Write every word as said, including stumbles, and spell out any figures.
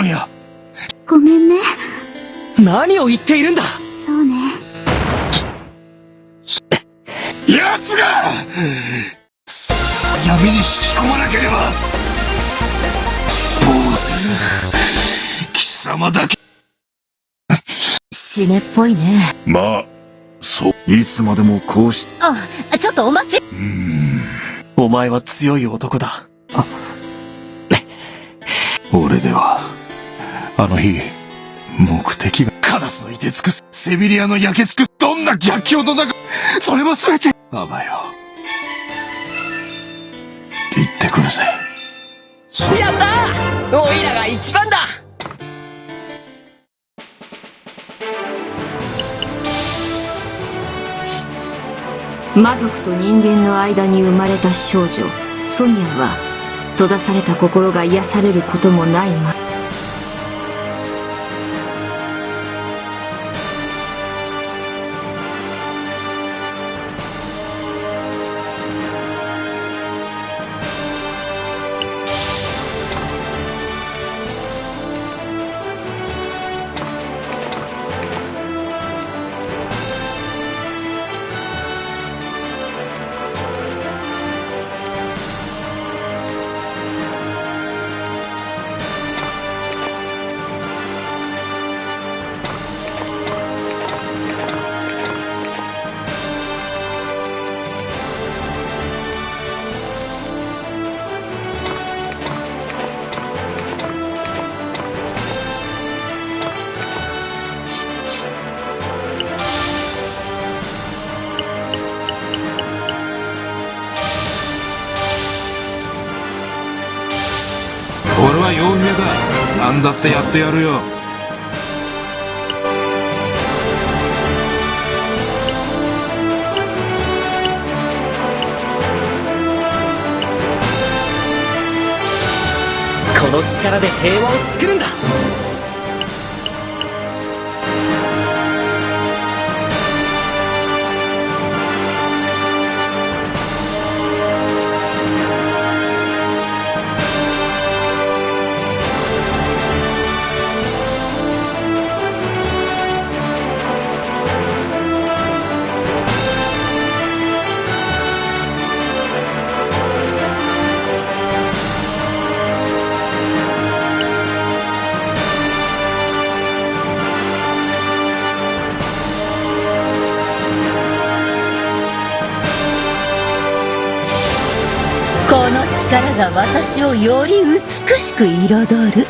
いや。ごめんね。何を言っているんだ。そうね。奴が闇に引き込まなければ、どうせ貴様だけ。死ねっぽいね。まあ、そう、いつまでもこうし、あ、ちょっとお待ち。お前は強い男だ。俺では、あの日、目的が、カダスの凍てつく、セビリアの焼けつく、どんな逆境の中、それも全て、アバよ。行ってくるぜ。そ、やったー！オイラが一番だ！魔族と人間の間に生まれた少女、ソニアは、閉ざされた心が癒されることもないま、俺は傭兵だ。何だってやってやるよ。この力で平和を作るんだ。この力が私をより美しく彩る。